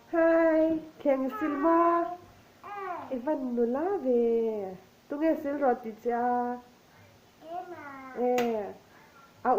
Hi, thleng i sil maw? I van nula ve. Tunge sil rawh ti che a? E. A.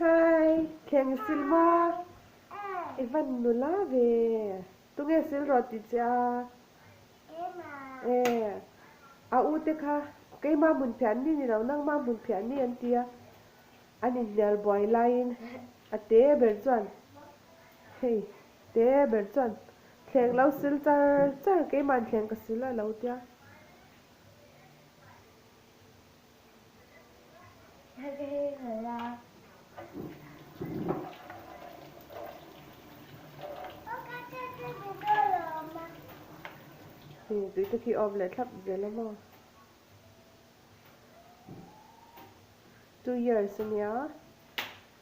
Hi, thleng i sil maw? I van nula ve. Tunge sil rawh ti che a? E, a u te kha keimah hmun phiah ni ni lo nangmah hmun phiah ni an ti a. An inhnial buai laiin a te ber chuan hei te ber chuan thleng lo sil char char keimah'n thleng ka sil a lo tia. Tui te khi awm leh thlap zel a maw? 2 years a nia,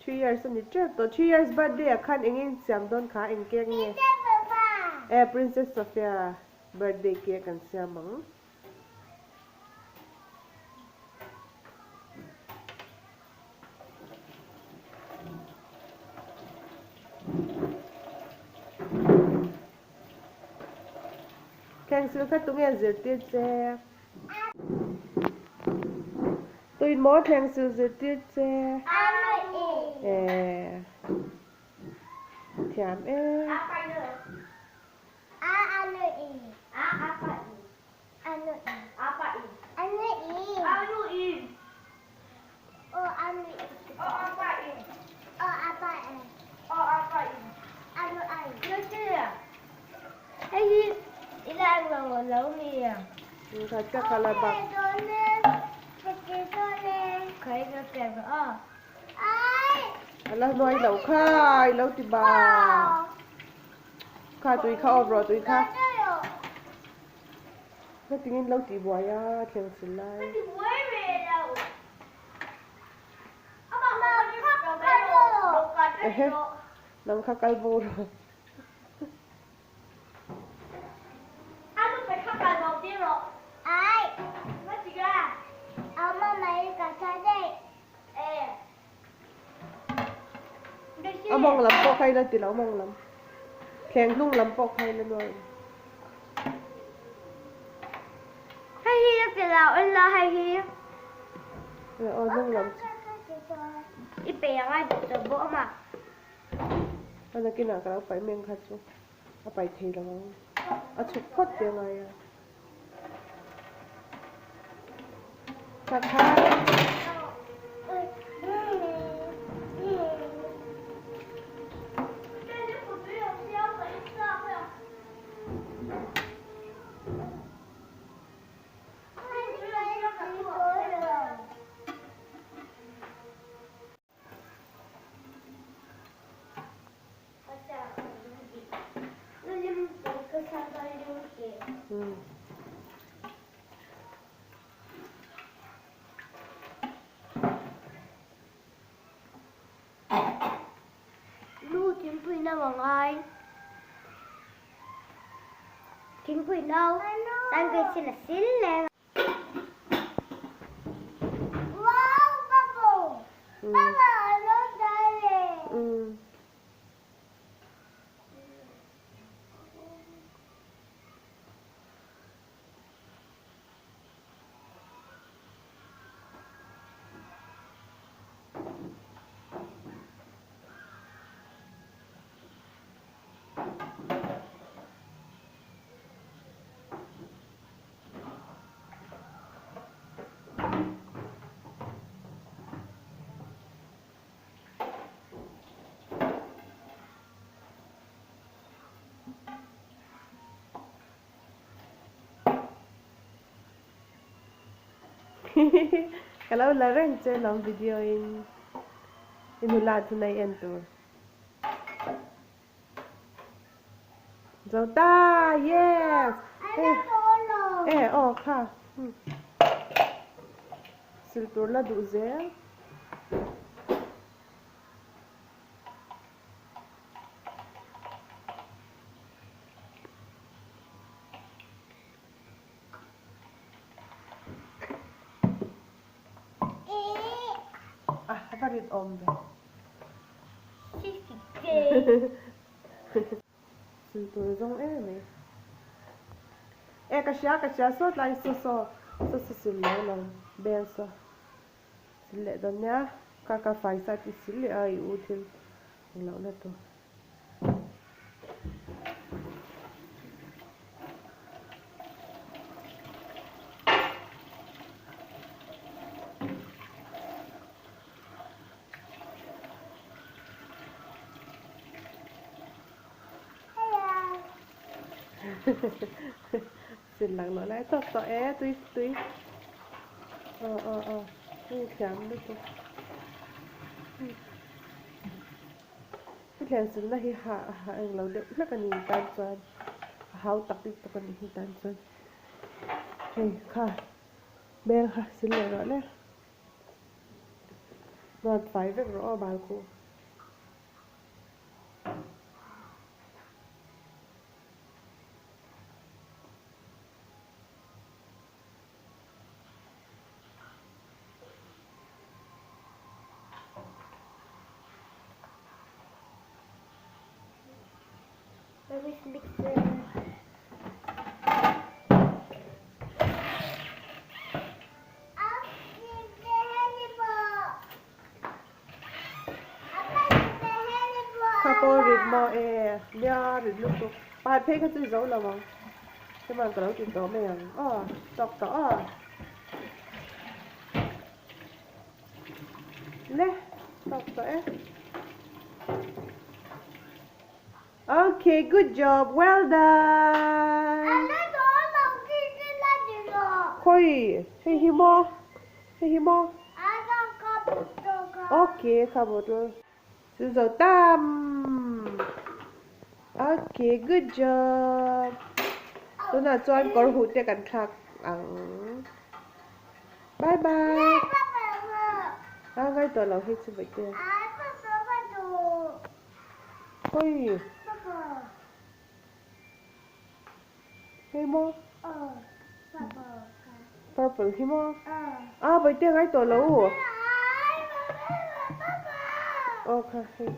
3 years a ni tep tawh, 3 years birthday ah khan eng eng siam dawn kha eng cake nge? E Princess Sophia birthday cake an siam ang. Thleng sil kha tunge zirtir che? Tuin maw thleng sil zirtir che? Eh, thiam e. A la hnuai loh kha i lo ti ba. Kha tui kha awp rawh tui kha. Hnatingin lo tih buai a thleng sil lai. Ehe nang kha kal bo rawh. A mawng lam pawh kha ila ti lo mawng lam. Thleng hnung lam pawh kha ila nuai. Hei hi a ti lo ila hei hi. Aw hnung lam chu. I pe ang a duh tawh bawk a. A nakinah ka lo paih meng kha chu a paih thei lo ang. A chhuk phawt te ngai a. Nu thingpui no a ngai. Thingpui no tan kai sin a sil leng. Wow, bubble. Bubble a lo dai le. Ka lo la reng che lawm video in i nula chu nei en tur. Zo ta yes e aw kha sil tur la duh zel. A va rit awm ve. Sil tur zawng em mai. E ka hria ka hria sawt lai saw saw saw saw sil lo lo beng saw sil leh dawn nia ka ka fai sa ti sil leh a i u thil engloh na tur. Sin lak loh lai tawp tawh e tui tui aw aw aw hei thiam lutuk Hetiang silna hi ha ha eng lo deuh hlek a ni tan chuan a hau tak lutuk a ni hi tan chuan hei kha beng kha sil leh rawh le nawt fai vek rawh aw bal khuh. Kha pawh rit maw e nia rit lutuk pakhat phei kha chu i zo lo ang chuan ka lo ti tawh mai ang aw tawk tawh aw le tawk tawh e okay good job well done khawi hei hi maw hei hi maw okay kha bottle chu zo tam okay good job tunah chuan kawr huh te kan thlak ang bye bye a ngai tawh lo hei chu vaih te khawi hei maw purple hi maw a vaih te ngai tawh lo aw kha hei.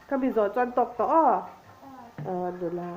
Ka mi zawh chuan tawk tawh aw aw nula.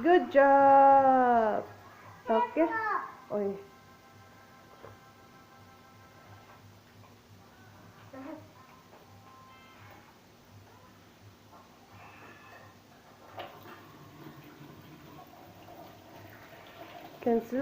Good job. Okay. Oi. Cancel.